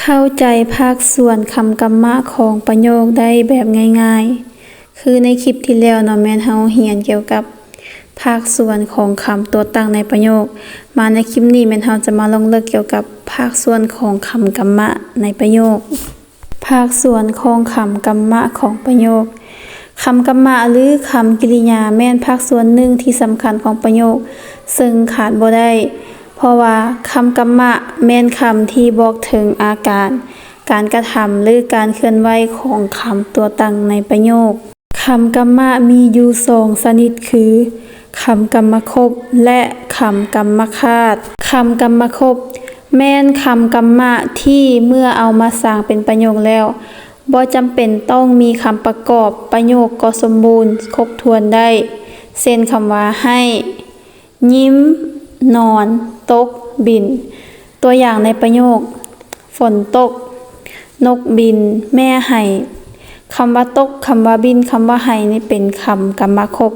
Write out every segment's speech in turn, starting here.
ເຂົ້າໃຈພາກສ່ວນຄຳກຳມະຂອງປະໂຫຍກໄດ້ແບບງ່າຍໆ. ຄືໃນຄລິບທີ່ແລ້ວເນາະ ແມ່ນເຮົາຮຽນກ່ຽວກັບພາກສ່ວນຂອງຄຳຕົວຕັ້ງໃນປະໂຫຍກ. ມາໃນຄລິບນີ້ແມ່ນເຮົາຈະມາລົງເລິກກ່ຽວກັບພາກສ່ວນຂອງຄຳກຳມະໃນປະໂຫຍກ. ພາກສ່ວນຂອງຄຳກຳມະຂອງປະໂຫຍກ. ຄຳກຳມະ ຫຼື ຄຳກິລິຍາ ແມ່ນພາກສ່ວນໜຶ່ງທີ່ສຳຄັນຂອງປະໂຫຍກ ເຊິ່ງຂາດບໍ່ໄດ້ ເພາະວ່າຄຳກຳມະແມ່ນຄຳທີ່ບອກເຖິງອາການ, ການກະທຳ ຫຼື ການເຄື່ອນໄຫວຂອງຄຳຕົວຕັ້ງໃນປະໂຫຍກ. ຄຳກຳມະມີຢູ່ສອງຊະນິດຄື ຄຳກຳມະຄົບ ແລະ ຄຳກຳມະຄາດ. ຄຳກຳມະຄົບ ແມ່ນຄຳກຳມະທີ່ເມື່ອເອົາມາສ້າງເປັນປະໂຫຍກແລ້ວ ບໍ່ຈຳເປັນຕ້ອງມີຄຳປະກອບ, ປະໂຫຍກກໍສົມບູນຄົບຖ້ວນໄດ້ ເຊັ່ນ ຄຳວ່າ ໃຫ້, ຍິ້ມ, ນອນ, ຕົກ, ບິນ. ຕົວຢ່າງໃນປະໂຫຍກ ຝົນຕົກ, ນົກບິນ, ແມ່ໄຫ້. ຄຳວ່າຕົກ, ຄຳວ່າບິນ, ຄຳວ່າໄຫ້ນີ້ເປັນຄຳກຳມະຄົບ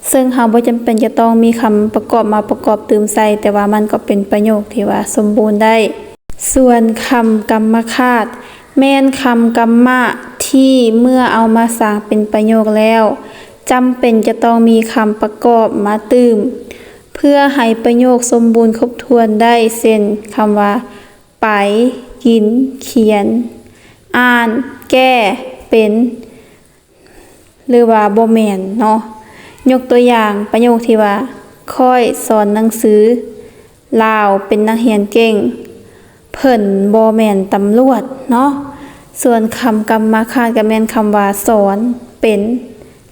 ເຊິ່ງເຮົາບໍ່ຈຳເປັນຈະຕ້ອງມີຄຳປະກອບມາປະກອບຕື່ມໃສ່, ແຕ່ວ່າມັນກໍເປັນປະໂຫຍກທີ່ວ່າສົມບູນໄດ້. ສ່ວນຄຳກຳມະຄາດ ແມ່ນຄຳກຳມະທີ່ເມື່ອເອົາມາສ້າງເປັນປະໂຫຍກແລ້ວ ຈຳເປັນຈະຕ້ອງມີຄຳປະກອບມາຕື່ມ ເພື່ອໃຫ້ປະໂຫຍກສົມບູນຄົບຖ້ວນໄດ້ ເຊັ່ນ ຄຳວ່າ ໄປ, ກິນ, ຂຽນ, ອ່ານ, ແກ້, ເປັນ ຫຼືວ່າບໍ່ແມ່ນເນາະ. ຍົກຕົວຢ່າງປະໂຫຍກທີ່ວ່າ ຂ້ອຍສອນໜັງສືລາວ ເປັນນັກຮຽນເກັ່ງ, ເພິ່ນບໍ່ແມ່ນຕຳຫຼວດເນາະ. ສ່ວນຄຳກຳມະຄາດກໍແມ່ນຄຳວ່າ ສອນ, ເປັນ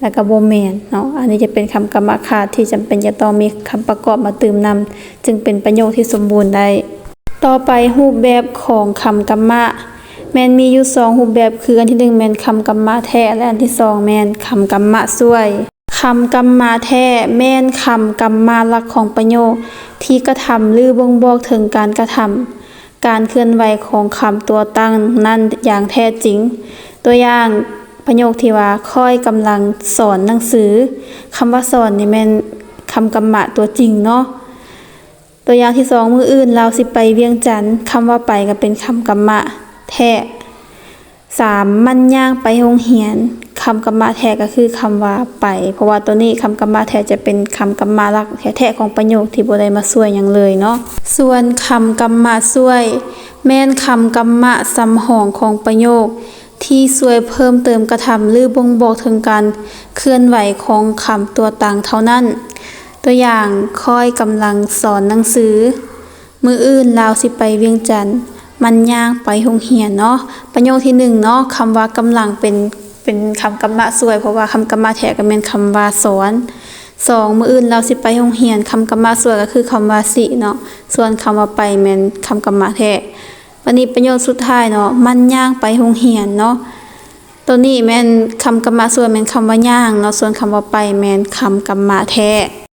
ແລ້ວກໍບໍ່ແມ່ນເນາະ. ອັນນີ້ຈະເປັນຄຳກຳມະຄາດທີ່ຈຳເປັນຈະຕ້ອງມີຄຳປະກອບມາຕື່ມນຳ ຈຶ່ງເປັນປະໂຫຍກທີ່ສົມບູນໄດ້. ຕໍ່ໄປ ຮູບແບບຂອງຄຳກຳມະ ແມ່ນມີຢູ່ສອງຮູບແບບ ຄື ອັນທີໜຶ່ງແມ່ນຄຳກຳມະແທ້ ແລະ ອັນທີສອງແມ່ນຄຳກຳມະຊ່ວຍ. ຄຳກຳມະແທ້ ແມ່ນຄຳກຳມະຫຼັກຂອງປະໂຫຍກ ທີ່ກະທຳ ຫຼື ບົ່ງບອກເຖິງການກະທຳ, ການເຄື່ອນໄຫວຂອງຄຳຕົວຕັ້ງນັ້ນຢ່າງແທ້ຈິງ. ຕົວຢ່າງ ປະໂຫຍກທີ່ວ່າ ຂ້ອຍກຳລັງສອນໜັງສື. ຄຳວ່າສອນນີ້ແມ່ນຄຳກຳມະຕົວຈິງເນາະ. ຕົວຢ່າງທີສອງ ມື້ອື່ນລາວຊິໄປວຽງຈັນ. ຄຳວ່າໄປກໍເປັນຄຳກຳມະແທ້. ສາມ ມັນຍ່າງໄປໂຮງຮຽນ. ຄຳກຳມະແທ້ກໍຄືຄຳວ່າໄປ ເພາະວ່າຕົວນີ້ຄຳກຳມະແທ້ຈະເປັນຄຳກຳມະຫຼັກແທ້ໆຂອງປະໂຫຍກທີ່ບໍ່ໄດ້ມາຊ່ວຍຫຍັງເລີຍເນາະ. ສ່ວນຄຳກຳມະຊ່ວຍ ແມ່ນຄຳກຳມະສຳຮອງຂອງປະໂຫຍກ ທີ່ຊ່ວຍເພີ່ມເຕີມກະທຳ ຫຼື ບົ່ງບອກເຖິງການເຄື່ອນໄຫວຂອງຄຳຕົວຕັ້ງເທົ່ານັ້ນ. ຕົວຢ່າງ ຂ້ອຍກຳລັງສອນໜັງສື. ມື້ອື່ນລາວຊິໄປວຽງຈັນ. ມັນຍ່າງໄປໂຮງຮຽນເນາະ. ປະໂຫຍກທີໜຶ່ງເນາະ ຄຳວ່າກຳລັງເປັນ ເປັນຄຳກຳມະຊ່ວຍ ເພາະວ່າຄຳກຳມະແທ້ກໍແມ່ນຄຳວ່າສອນ. ສອງ ມື້ອື່ນລາວຊິໄປໂຮງຮຽນ. ຄຳກຳມະຊ່ວຍກໍຄືຄຳວ່າຊິເນາະ. ສ່ວນຄຳວ່າໄປແມ່ນຄຳກຳມະແທ້. ບັດນີ້ປະໂຫຍກສຸດທ້າຍເນາະ ມັນຍ່າງໄປໂຮງຮຽນເນາະ. ໂຕນີ້ແມ່ນຄຳກຳມະຊ່ວຍແມ່ນຄຳວ່າຍ່າງເນາະ, ສ່ວນຄຳວ່າໄປແມ່ນຄຳກຳມະແທ້.